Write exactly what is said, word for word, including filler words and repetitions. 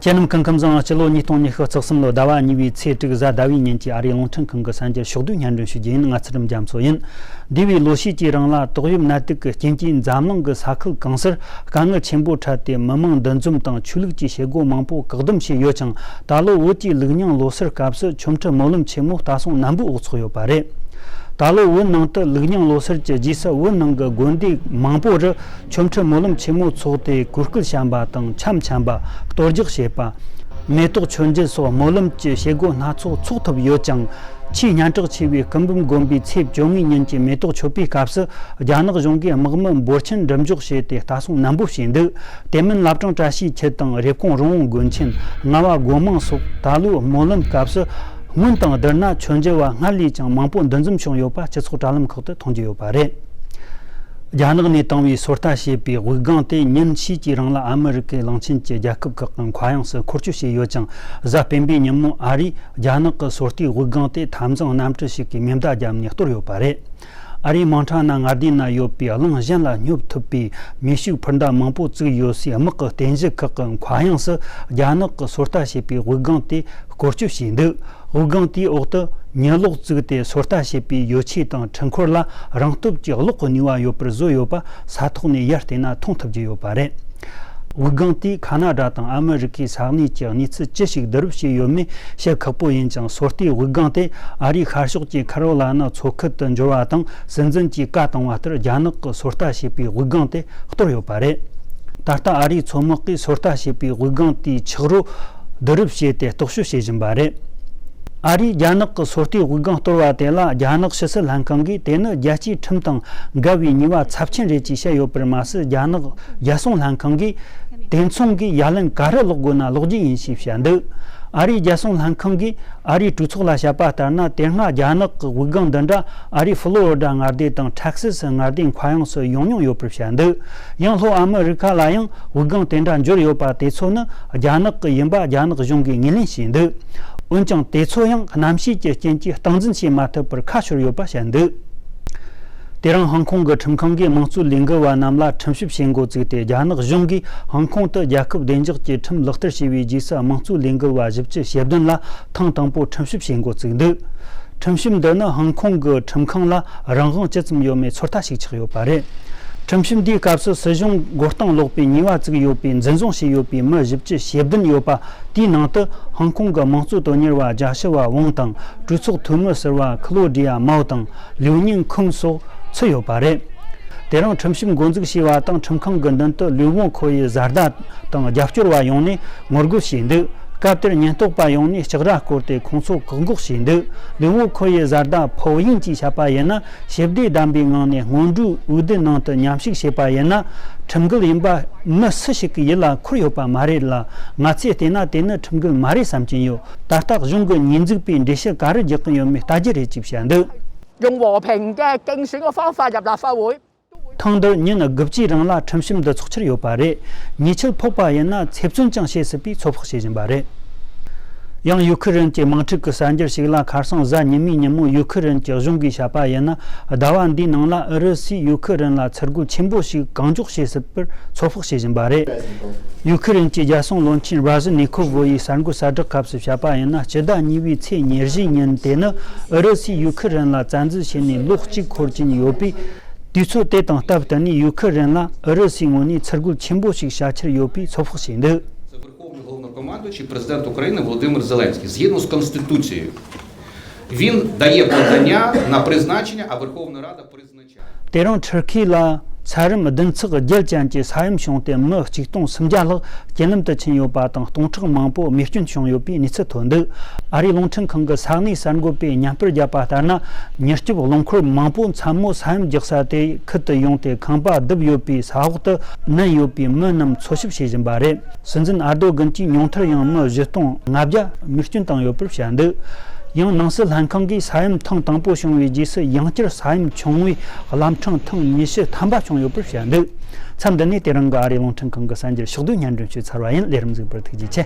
ཁྱེད་རྣམས་སྐུ་ཁམས་བཟང་། སྤྱི་ལོ་ཉིས་སྟོང་ཉི་ཤུ་རྩ་གསུམ་ལོ་ཟླ་བ་གཉིས་པའི་ཚེས་དྲུག་གཟའ་ཟླ་བའི་ཉིན་གྱི་ཨ་རིའི་རླུང་འཕྲིན་ཁང་གི་གསར་འགྱུར་ཕྱོགས་བསྡུས་སྙན་སྒྲོན་ཞུ་རྒྱུ་ཡིན། ང་ཚུལ་ཁྲིམས་རྒྱ་མཚོ་ཡིན། འདས་པའི་ལོ་ཤས་ཀྱི་རིང་ལ་ཏོག་དབྱིབས་ནད་དུག་གི་རྐྱེན་གྱིས་འཛམ་གླིང་གི་ས་ཁུལ་གང་སར་དཀའ་ངལ་ཆེན་པོ་འཕྲད་དེ། མི་མང་འདུ་འཛོམས་དང་ཆོས་ལུགས་ཀྱི་བྱེད་སྒོ་མང་པོ་བཀག་སྡོམ་བྱས་ཡོད་ཀྱང་། ད་ལོ་བོད་ཀྱི་ལུགས་རྙིང་ལོ་སར་སྐབས་སུ་ཆོ་འཕྲུལ་སྨོན་ལམ་ཆེན་མོ་ལྟ་སྲུང་ནན་པོའི་འོག་ཚོགས་ཡོད་པ་རེད། ད་ལོ་བོད་ནང་དུ་ལུགས་རྙིང་ལོ་སར་གྱི་རྗེས་སུ། བོད་ནང་གི་དགོན་སྡེ་མང་པོ་རུ་ཆོ་འཕྲུལ་སྨོན་ལམ་ཆེན་མོ་ཚོགས་ཏེ། གོས་སྐུ་བཤམས་པ་དང་འཆམ་འཆམ་པ། གཏོར་རྒྱག་བྱེད་པ། མེ་ཏོག་མཆོད་མཇལ་སོགས་སྨོན་ལམ་གྱི་བྱེད་སྒོ་སྣ་ཚོགས་ཚོགས་ཐུབ་ཡོད་ཀྱང་། ཆེས་སྙན་གྲགས་ཆེ་བའི་སྐུ་འབུམ་དགོན་པའི་ཚེས་བཅོ་ལྔའི་ཉིན་གྱི་མེ་ཏོག་མཆོད་པའི་སྐབས་སུ། རྒྱ་ནག་གཞུང་གིས་དམག་མི་འབོར་ཆེན་སྒྲིམ་འཇོག་བྱས་ཏེ། ལྟ་སྲུང་ནན་པོ་བྱས་འདུག་དེ་མིན་ལབ་ཀྲང་བཀྲ་ཤིས་འཁྱིལ་དང་། རེབ་གོང་རོང་བོ་དགོན་ཆེན། རྔ་བ་སྒོ་མང་སོགས་ད་ལོའི་སྨོན་ལམ་སྐབས་སུ། སྔོན་དང་བསྡུར་ན་མཆོད་མཇལ་བ་སྔར་ལས་ཀྱང་མང་པོ་འདུ་འཛོམས་བྱུང་ཡོད་པ་སྤྱི་ཚོགས་དྲ་ལམ་ཁག་ཏུ་མཐོང་རྒྱུ་ཡོད་པ་རེད། རྒྱ་ནག་ནས་བཏང་བའི་སོ་ལྟ་བྱེད་པའི་དབུགས་ལྒང་དེ་ཉིན་ཕྱེད་ཀྱི་རིང་ལ་ཨ་མི་རི་ཀའི་གླིང་ཆེན་གྱི་རྒྱལ་ཁབ་ཁག་གི་མཁའ་དབྱིངས་སུ་འཁོར་སྐྱོད་བྱས་ཡོད་ཅིང་། གཟའ་སྤེན་པའི་ཉིན་མོ་ཨ་རིས་རྒྱ་ནག་གི་སོ་ལྟའི་དབུགས་ལྒང་དེ་འཐབ་འཛིང་གནམ་གྲུ་ཞིག་གིས་མེ་མདའ་བརྒྱབ་ནས་གཏོར་ཡོད་པ་རེད། ཨ་རིའི་དམག་འཁྲུག་ནང་མངའ་སྡེ་ན་ཡོད་པའི་གླིང་གཞན་ལ་སྙོབ་ཐུབ་པའི་མེ་ཤུགས་འཕུར་མདའ་མང་པོ་བཙུགས་ཡོད་སའི་དམག་གི་རྟེན་གཞི་ཁག་གི་མཁའ་དབྱིངས་སུ་རྒྱ་ནག་གི་སོ་ལྟ་བྱེད་པའི་དབུགས་ལྒང་དེ་སྐོར་སྐྱོད་བྱས་འདུག་དབུགས་ལྒང་དེའི་འོག་ཏུ་ཉི་གློག་བཙུགས་ཏེ། སོ་ལྟ་བྱེད་པའི་ཡོ་ཆས་དང་འཕྲུལ་འཁོར་ལ་རང་སྟོབས་ཀྱིས་གློག་གི་ནུས་པ་ཡོད་པར་བཟོས་ཡོད་པ་ས་ཐོག་ནས་ཡར་བལྟས་ན་མཐོང་ཐུབ་ཀྱི་ཡོད་པ་རེད། དབུགས་ལྒང་དེས་ཁ་ན་ཌ་དང་ཨ་མི་རི་ཀའི་ས་གནས་ཀྱི་གནས་ཚུལ་ཅི་ཞིག་བསྡུ་རུབ་བྱས་ཡོད་མེད་བཤད་ཁག་པོ་ཡིན་ཅིང་། སོ་ལྟའི་དབུགས་ལྒང་དེ་ཨ་རིའི་ཤར་ཕྱོགས་ཀྱི་ཁ་རོ་ལ་ན་མཚོ་ཁུལ་དུ་འབྱོར་བ་དང་། སྲིད་འཛིན་གྱིས་བཀའ་བཏང་བ་ལྟར་རྒྱ་ནག་གི་སོ་ལྟ་བྱེད་པའི་དབུགས་ལྒང་དེ་གཏོར་ཡོད་པ་རེད། ད་ལྟ་ཨ་རིའི་མཚོ་དམག་གིས་སོ་ལྟ་བྱེད་པའི་དབུགས་ལྒང་དེའི་ཆག་རོ་བསྡུ་རུབ་བྱས་ཏེ་རྟོག་དཔྱོད་བྱེད་བཞིན་པ་རེད། ཨ་རིས་རྒྱ་ནག་གི་སོ་ལྟའི་དབུགས་ལྒང་གཏོར་བ་དེ་ལ་རྒྱ་ནག་ཕྱི་སྲིད་ལྷན་ཁང་གིས་དེ་ནི་རྒྱལ་སྤྱིའི་ཁྲིམས་དང་འགལ་བའི་ཉེས་པ་ཚབས་ཆེན་རེད་ཅེས་བཤད་ཡོད་པར་མ་ཟད། རྒྱ་ནག་རྒྱལ་སྲུང་ལྷན་ཁང་གིས་དེ་མཚུངས་ཀྱི་ཡ་ལན་ག་རེ་སློག་དགོས་ན་སློག་རྒྱུ་ཡིན་ཞེས་བཤད་འདུག་ཨ་རིའི་རྒྱལ་སྲུང་ལྷན་ཁང་གིས་ཨ་རིའི་གྲོས་ཚོགས་ལ་བཤད་པ་ལྟར་ན། དེ་སྔ་རྒྱ་ནག་གི་དབུགས་ལྒང་འདི་འདྲ་ཨ་རིའི་ཕློ་རི་ཌ་མངའ་སྡེ་དང་ཊེག་སི་སི་མངའ་སྡེའི་མཁའ་དབྱིངས་སུ་ཡོང་མྱོང་ཡོད་པར་བཤད་འདུག་ཡང་ལྷོ་ཨ་མི་རི་ཁ་ལ་ཡང་དབུགས་ལྒང་དེ་འདྲ་འབྱོར་ཡོད་པ་དེ་ཚོ་ནི་རྒྱ་ནག་གི་ཡིན་པ་རྒྱ་ནག་གཞུང་གིས་ངོས་ལེན་བྱས་འདུག་འོན་ཀྱང་དེ་ཚོ་ཡང་གནམ་གཤིས་ཀྱི་རྐྱེན་གྱིས་སྟངས་འཛིན་བྱེད་མ་ཐུབ་པར་ཁ་ཤོར་ཡོད་པ་བཤད་འདུག་དེ་རིང་ཧང་ཀོང་གི་ཁྲིམས་ཁང་གིས་དམངས་གཙོའི་ལས་འགུལ་བ་རྣམས་ལ་ཁྲིམས་ཞིབ་བྱེད་འགོ་བཙུགས་ཏེ། རྒྱ་ནག་གཞུང་གིས་ཧང་ཀོང་དུ་རྒྱལ་ཁབ་བདེ་འཇགས་ཀྱི་ཁྲིམས་ལག་བསྟར་བྱས་པའི་རྗེས་སུ། དམངས་གཙོའི་ལས་འགུལ་བ་བཞི་བཅུ་ཞེ་བདུན་ལ་ཐེངས་དང་པོ་ཁྲིམས་ཞིབ་བྱེད་འགོ་བཙུགས་འདུག་ཁྲིམས་ཞིབ་འདི་ནི་ཧང་ཀོང་གི་ཁྲིམས་ཁང་ལ་རང་དབང་ཇི་ཙམ་ཡོད་མེད་ཚོད་ལྟ་ཞིག་ཆགས་ཡོད་པ་རེད། ཁྲིམས་ཞིབ་འདིའི་སྐབས་སུ་སྲིད་གཞུང་མགོ་རྟིང་སློག་པའི་ཉེས་པ་བཙུགས་ཡོད་པའི་འཛིན་བཟུང་བྱས་ཡོད་པའི་མི་བཞི་བཅུ་ཞེ་བདུན་ཡོད་པ། དེའི་ནང་དུ་ཧང་ཀོང་གི་དམངས་གཙོ་དོན་གཉེར་བ་ཅཱ་ཤི་ཝ་ཝུང་དང་། གྲོས་ཚོགས་འཐུས་མི་ཟུར་པ་ཁི་ལོ་ཌི་ཡ་མའོ་དང་། ལིའུ་ཉིང་ཁུང་སོགས་ཚུད་ཡོད་པ་རེད། དེ་རིང་ཁྲིམས་ཞིབ་འགོ་འཛུགས་བྱས་པ་དང་། ཁྲིམས་ཁང་གི་མདུན་དུ་ལུའུ་ཝུང་ཁོ་ཡི་བཟའ་ཟླ་དང་རྒྱབ་སྐྱོར་བ་ཡོངས་ནས་ངོ་རྒོལ་བྱས་འདུག་སྐབས་དེར་ཉེན་རྟོག་པ་ཡོངས་ནས་ལྕགས་ར་བསྐོར་ཏེ་ཁོང་ཚོ་བཀག་འགོག་བྱས་འདུག་ལུའུ་ཝུང་ཁོ་ཡི་བཟའ་ཟླ་ཕོ་ཡིན་གྱིས་བཤད་པ་ཡིན་ན། ཞི་བདེ་ལྡན་པའི་ངང་ནས་སྔོན་འགྲོའི་འོས་བསྡུ་ནང་དུ་མཉམ་ཞུགས་བྱས་པ་ཡིན་ན། ཁྲིམས་འགལ་ཡིན་པ་མི་སུ་ཞིག་གི་ཡིད་ལ་འཁོར་ཡོད་པ་མ་རེད་ལ། ང་ཚོས་བལྟས་ན་དེ་ནི་ཁྲིམས་འགལ་མ་རེད་བསམ་གྱིན་ཡོད། ད་ལྟ་གཞུང་གི་ཉེས་འཛུགས་པས་འགྲེལ་བཤད་ག་རེ་རྒྱག་གིན་ཡོད་མེད་ལྟ་རྒྱུ་རེད་ཅེས་བཤད་འདུག用和平嘅競選嘅方法入立法會。 ཐེངས་འདིར་ཉིན་དགུ་བཅུའི་རིང་ལ་ཁྲིམས་ཞིབ་འདི་ཚོགས་འཆར་ཡོད་པ་རེད། ཉེས་ཆད་ཕོག་པ་ཡིན་ན་ཚེ་བཙོན་ཀྱང་བྱེད་སྲིད་པའི་ཚོད་དཔག་བྱེད་བཞིན་པ་རེད། ཡང་ཡུ་ཁི་རན་གྱི་དམག་འཁྲུག་གི་གསར་འགྱུར་ཞིག་ལ། ཁ་སང་གཟའ་ཉི་མའི་ཉིན་མོ་ཡུ་ཁི་རན་གྱི་གཞུང་གིས་བཤད་པ་ཡིན་ན། ཟླ་བ་འདིའི་ནང་ལ་ཨུ་རུ་སུས་ཡུ་ཁི་རན་ལ་ཚུར་རྒོལ་ཆེན་པོ་ཞིག་གང་མགྱོགས་བྱེད་སྲིད་པར་ཚོད་དཔག་བྱེད་བཞིན་པ་རེད། ཡུ་ཁི་རན་གྱི་རྒྱལ་སྲུང་བློན་ཆེན་ར་ཟི་ནི་ཁོ་ཝོ་ཡིས་གསར་འགོད་གསལ་བསྒྲགས་སྐབས་སུ་བཤད་པ་ཡིན་ན། སྤྱི་ཟླ་གཉིས་པའི་ཚེས་ཉེར་བཞིའི་ཉིན་དེ་ནི་ཨུ་རུ་སུས་ཡུ་ཁི་རན་ལ་བཙན་འཛུལ་བྱས་ནས་ལོ་གཅིག་འཁོར་གྱིན་ཡོད་པས། དུས་ཚོད་དེ་དང་སྟབས་བསྟུན་ནས་ཡུ་ཁི་རན་ལ་ཨུ་རུ་སུའི་ངོས་ནས་ཚུར་རྒོལ་ཆེན་པོ་ཞིག་བྱ་འཆར་ཡོད་པའི་ཚོད་དཔག་བྱས་འདུག Верховный головнокомандующий, президент України Володимир Зеленський, згідно з Конституцією, він дає подання на призначення, а Верховна Рада призначає. དེ་རིང་ཁྲི་ཁའི་ལ་ཚད་རིམ་བདུན་ཚེག་བརྒྱད་ཅན་གྱི་ས་ཡོམ་བྱུང་སྟེ། མི་ཆིག་སྟོང་སུམ་བརྒྱ་ལྷག་རྐྱེན་ལམ་དུ་ཕྱིན་ཡོད་པ་དང་། སྟོང་ཕྲག་མང་པོ་རྨས་སྐྱོན་བྱུང་ཡོད་པའི་གནས་ཚུལ་ཐོན་འདུག་ཨ་རིའི་རླུང་འཕྲིན་ཁང་གི་ས་གནས་གསར་འགོད་པས་སྙན་པར་བརྒྱབ་པ་ལྟར་ན། མྱུར་སྐྱོབ་རླངས་འཁོར་མང་པོ་མཚན་མོ་ས་ཡོམ་རྒྱག་ས་དེ་ཁུལ་དུ་ཡོང་སྟེ། ཁང་པ་བརྡིབས་ཡོད་པའི་ས་འོག་ཏུ་མནན་ཡོད་པའི་མི་རྣམས་འཚོལ་ཞིབ་བྱེད་བཞིན་པ་རེད། སྲིད་འཛིན་ཨར་དོ་གྷན་གྱིས་ཉུང་མཐར་ཡང་མི་བཞི་སྟོང་ལྔ་བརྒྱ་རྨས་སྐྱོན་བཏང་ཡོད་པར་བཤད་འདུག་ཡང་ནང་སྲིད་ལྷན་ཁང་གིས་ས་ཡོམ་ཐེངས་དང་པོ་བྱུང་བའི་རྗེས་སུ་ཡང་བསྐྱར་ས་ཡོམ་བྱུང་བའི་བླ་འཕྲང་ཐེངས་ཉི་ཤུ་ཐམ་པ་བྱུང་ཡོད་པར་བཤད་འདུག་མཚམས་འདི་ནས་དེ་རིང་གི་ཨ་རིའི་རླུང་འཕྲིན་ཁང་གི་གསར་འགྱུར་ཕྱོགས་བསྡུས་སྙན་སྒྲོན་ཞུས་ཚར་བ་ཡིན། ལས་རིམ་གཟིགས་པར་ཐུགས་རྗེ་ཆེ།